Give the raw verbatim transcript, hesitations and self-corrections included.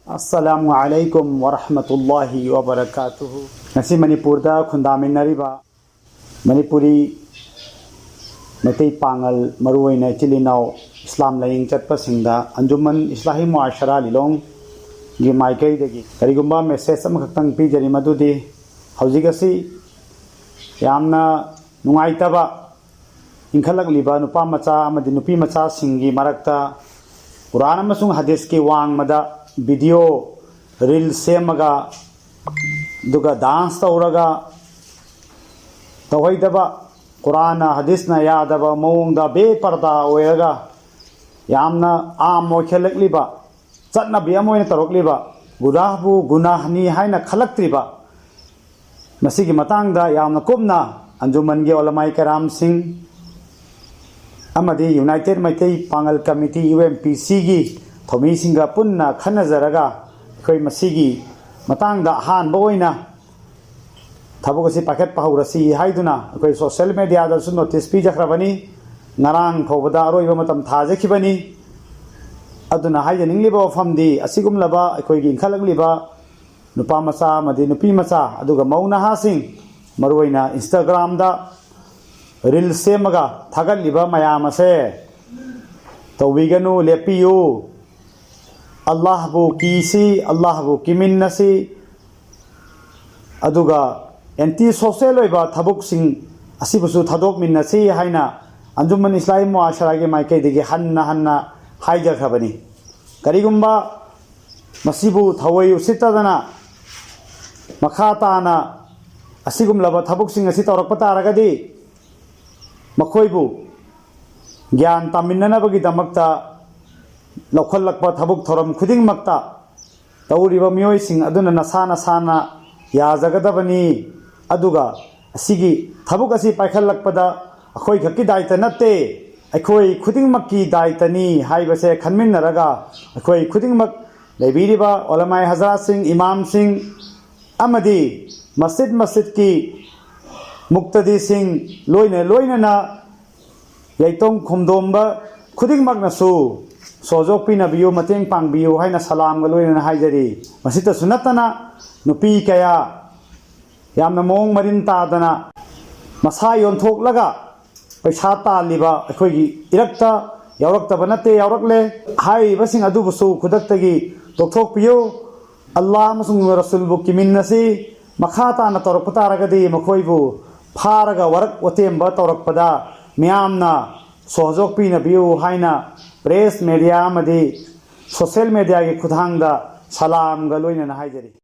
ꯑꯁꯂꯥꯃꯨ ꯑꯂꯥꯏꯀꯨꯝ ꯋꯔꯍꯃꯇꯨꯜꯂꯥꯍꯤ ꯋꯕꯔꯀꯥꯇꯨꯍꯨ꯫ ꯉꯁꯤ ꯃꯅꯤꯄꯨꯔꯗ ꯈꯨꯟꯗꯥꯃꯤꯟꯅꯔꯤꯕ ꯃꯅꯤꯄꯨꯔꯤ ꯃꯩꯇꯩ ꯄꯥꯉꯜ, ꯃꯔꯨꯑꯣꯏꯅ ꯏꯆꯤꯜ ꯏꯅꯥꯎ ꯏꯁꯂꯥꯝ ꯂꯥꯏꯅꯤꯡ ꯆꯠꯄꯁꯤꯡꯗ ꯑꯟꯖꯨꯃꯟ ꯏꯁꯂꯥꯍꯤ ꯃꯨꯑꯥꯁꯔꯥ ꯂꯤꯂꯣꯡꯒꯤ ꯃꯥꯏꯀꯩꯗꯒꯤ ꯀꯔꯤꯒꯨꯝꯕ ꯃꯦꯁꯦꯖ ꯑꯃꯈꯛꯇꯪ ꯄꯤꯖꯔꯤ, ꯃꯗꯨꯗꯤ ꯍꯧꯖꯤꯛ ꯑꯁꯤ ꯌꯥꯝꯅ ꯅꯨꯡꯉꯥꯏꯇꯕ, ꯏꯟꯈꯠꯂꯛꯂꯤꯕ ꯅꯨꯄꯥ ꯃꯆꯥ ꯑꯃꯗꯤ ꯅꯨꯄꯤ ꯃꯆꯥꯁꯤꯡꯒꯤ ꯃꯔꯛꯇ ꯀꯨꯔꯥꯟ ꯑꯃꯁꯨꯡ ꯍꯗꯤꯁꯀꯤ ꯋꯥꯡꯃꯗ ꯚꯤꯗꯤꯑꯣ, ꯔꯤꯜ ꯁꯦꯝꯃꯒ, ꯑꯗꯨꯒ ꯗꯥꯟꯁ ꯇꯧꯔꯒ, ꯇꯧꯍꯩꯗꯕ, ꯀꯨꯔꯥꯟꯅ ꯍꯗꯤꯁꯅ ꯌꯥꯗꯕ ꯃꯑꯣꯡꯗ ꯕꯦꯄꯔꯗꯥ ꯑꯣꯏꯔꯒ ꯌꯥꯝꯅ ꯑꯥꯝ ꯑꯣꯏꯈꯠꯂꯛꯂꯤꯕ, ꯆꯠꯅꯕꯤ ꯑꯃ ꯑꯣꯏꯅ ꯇꯧꯔꯛꯂꯤꯕ, ꯒꯨꯅꯥꯍꯕꯨ ꯒꯨꯅꯥꯍꯅꯤ ꯍꯥꯏꯅ ꯈꯜꯂꯛꯇ꯭ꯔꯤꯕ, ꯃꯁꯤꯒꯤ ꯃꯇꯥꯡꯗ ꯌꯥꯝꯅ ꯀꯨꯞꯅ ꯑꯟꯖꯨꯃꯟꯒꯤ ꯑꯣꯂꯃꯥꯏ ꯀꯔꯥꯝꯁꯤꯡ ꯑꯃꯗꯤ ꯌꯨꯅꯥꯏꯇꯦꯠ ꯃꯩꯇꯩ ꯄꯥꯉꯜ ꯀꯃꯤꯇꯤ, ꯌꯨ ꯑꯦꯝ ꯄꯤ ꯁꯤꯒꯤ ꯊꯧꯃꯤꯁꯤꯡꯒ ꯄꯨꯟꯅ ꯈꯟꯅꯖꯔꯒ, ꯑꯩꯈꯣꯏ ꯃꯁꯤꯒꯤ ꯃꯇꯥꯡꯗ ꯑꯍꯥꯟꯕ ꯑꯣꯏꯅ ꯊꯕꯛ ꯑꯁꯤ ꯄꯥꯏꯈꯠꯄ ꯍꯧꯔꯁꯤ ꯍꯥꯏꯗꯨꯅ ꯑꯩꯈꯣꯏ ꯁꯣꯁꯤꯌꯦꯜ ꯃꯦꯗꯤꯌꯥꯗꯁꯨ ꯅꯣꯇꯤꯁ ꯄꯤꯖꯈ꯭ꯔꯕꯅꯤ꯫ ꯉꯔꯥꯡ ꯐꯥꯎꯕꯗ ꯑꯔꯣꯏꯕ ꯃꯇꯝ ꯊꯥꯖꯈꯤꯕꯅꯤ꯫ ꯑꯗꯨꯅ ꯍꯥꯏꯖꯅꯤꯡꯂꯤꯕ ꯋꯥꯐꯝꯗꯤ, ꯑꯁꯤꯒꯨꯝꯂꯕ ꯑꯩꯈꯣꯏꯒꯤ ꯏꯟꯈꯠꯂꯛꯂꯤꯕ ꯅꯨꯄꯥ ꯃꯆꯥ ꯑꯃꯗꯤ ꯅꯨꯄꯤ ꯃꯆꯥ, ꯑꯗꯨꯒ ꯃꯧ ꯅꯍꯥꯁꯤꯡ, ꯃꯔꯨꯑꯣꯏꯅ ꯏꯟꯁꯇꯥꯒ꯭ꯔꯥꯝꯗ ꯔꯤꯜ ꯁꯦꯝꯃꯒ ꯊꯥꯒꯠꯂꯤꯕ ꯃꯌꯥꯝ ꯑꯁꯦ ꯇꯧꯕꯤꯒꯅꯨ, ꯂꯦꯞꯄꯤꯌꯨ꯫ ꯑꯜꯂꯥꯍꯕꯨ ꯀꯤꯁꯤ, ꯑꯜꯂꯥꯍꯕꯨ ꯀꯤꯃꯤꯟꯅꯁꯤ, ꯑꯗꯨꯒ ꯑꯦꯟꯇꯤ ꯁꯣꯁꯦꯜ ꯑꯣꯏꯕ ꯊꯕꯛꯁꯤꯡ ꯑꯁꯤꯕꯨꯁꯨ ꯊꯥꯗꯣꯛꯃꯤꯟꯅꯁꯤ ꯍꯥꯏꯅ ꯑꯟꯖꯨꯃꯟ ꯏꯁꯂꯥꯍꯤ ꯃꯨꯑꯥꯁꯔꯥꯒꯤ ꯃꯥꯏꯀꯩꯗꯒꯤ ꯍꯟꯅ ꯍꯟꯅ ꯍꯥꯏꯖꯈ꯭ꯔꯕꯅꯤ꯫ ꯀꯔꯤꯒꯨꯝꯕ ꯃꯁꯤꯕꯨ ꯊꯑꯣꯏ ꯎꯁꯤꯠꯇꯗꯅ ꯃꯈꯥ ꯇꯥꯅ ꯑꯁꯤꯒꯨꯝꯂꯕ ꯊꯕꯛꯁꯤꯡ ꯑꯁꯤ ꯇꯧꯔꯛꯄ ꯇꯥꯔꯒꯗꯤ, ꯃꯈꯣꯏꯕꯨ ꯒ꯭ꯌꯥꯟ ꯇꯥꯃꯤꯟꯅꯅꯕꯒꯤꯗꯃꯛꯇ ꯂꯧꯈꯠꯂꯛꯄ ꯊꯕꯛ ꯊꯧꯔꯝ ꯈꯨꯗꯤꯡꯃꯛꯇ ꯇꯧꯔꯤꯕ ꯃꯤꯑꯣꯏꯁꯤꯡ ꯑꯗꯨꯅ ꯅꯁꯥ ꯅꯁꯥꯅ ꯌꯥꯖꯒꯗꯕꯅꯤ꯫ ꯑꯗꯨꯒ ꯑꯁꯤꯒꯤ ꯊꯕꯛ ꯑꯁꯤ ꯄꯥꯏꯈꯠꯂꯛꯄꯗ ꯑꯩꯈꯣꯏ ꯈꯛꯀꯤ ꯗꯥꯏꯇ ꯅꯠꯇꯦ, ꯑꯩꯈꯣꯏ ꯈꯨꯗꯤꯡꯃꯛꯀꯤ ꯗꯥꯏꯇꯅꯤ ꯍꯥꯏꯕꯁꯦ ꯈꯟꯃꯤꯟꯅꯔꯒ, ꯑꯩꯈꯣꯏ ꯈꯨꯗꯤꯡꯃꯛ, ꯂꯩꯕꯤꯔꯤꯕ ꯑꯣꯂꯃꯥꯏ ꯍꯖꯔꯥꯠꯁꯤꯡ, ꯏꯃꯥꯝꯁꯤꯡ ꯑꯃꯗꯤ ꯃꯁꯖꯤꯗ ꯃꯁꯖꯤꯗꯀꯤ ꯃꯨꯛꯇꯗꯤꯁꯤꯡ, ꯂꯣꯏꯅ ꯂꯣꯏꯅꯅ ꯌꯥꯏꯇꯣꯡ ꯈꯣꯝꯗꯣꯝꯕ ꯈꯨꯗꯤꯡꯃꯛꯅꯁꯨ ꯁꯣꯖꯣꯛꯄꯤꯅꯕꯤꯌꯨ, ꯃꯇꯦꯡ ꯄꯥꯡꯕꯤꯌꯨ ꯍꯥꯏꯅ ꯁꯂꯥꯝꯒ ꯂꯣꯏꯅꯅ ꯍꯥꯏꯖꯔꯤ꯫ ꯃꯁꯤꯇꯁꯨ ꯅꯠꯇꯅ, ꯅꯨꯄꯤ ꯀꯌꯥ ꯌꯥꯝꯅ ꯃꯑꯣꯡ ꯃꯔꯤꯟ ꯇꯥꯗꯅ ꯃꯁꯥ ꯌꯣꯟꯊꯣꯛꯂꯒ ꯄꯩꯁꯥ ꯇꯥꯜꯂꯤꯕ ꯑꯩꯈꯣꯏꯒꯤ ꯏꯔꯛꯇ ꯌꯥꯎꯔꯛꯇꯕ ꯅꯠꯇꯦ, ꯌꯥꯎꯔꯛꯂꯦ꯫ ꯍꯥꯏꯔꯤꯕꯁꯤꯡ ꯑꯗꯨꯕꯨꯁꯨ ꯈꯨꯗꯛꯇꯒꯤ ꯇꯣꯛꯊꯣꯛꯄꯤꯌꯨ꯫ ꯑꯜꯂꯥꯍ ꯑꯃꯁꯨꯡ ꯔꯁꯨꯜꯕꯨ ꯀꯤꯃꯤꯟꯅꯁꯤ꯫ ꯃꯈꯥ ꯇꯥꯅ ꯇꯧꯔꯛꯄ ꯇꯥꯔꯒꯗꯤ ꯃꯈꯣꯏꯕꯨ ꯐꯥꯔꯒ ꯋꯥꯔꯛ ꯋꯥꯇꯦꯝꯕ ꯇꯧꯔꯛꯄꯗ ꯃꯤꯌꯥꯝꯅ ꯁꯣꯍꯖꯣꯛꯄꯤꯅꯕꯤꯌꯨ ꯍꯥꯏꯅ ꯄ꯭ꯔꯦꯁ ꯃꯦꯗꯤꯌꯥ ꯑꯃꯗꯤ ꯁꯣꯁꯦꯜ ꯃꯦꯗꯤꯌꯥꯒꯤ ꯈꯨꯠꯊꯥꯡꯗ ꯁꯂꯥꯝꯒ ꯂꯣꯏꯅꯅ ꯍꯥꯏꯖꯔꯤ꯫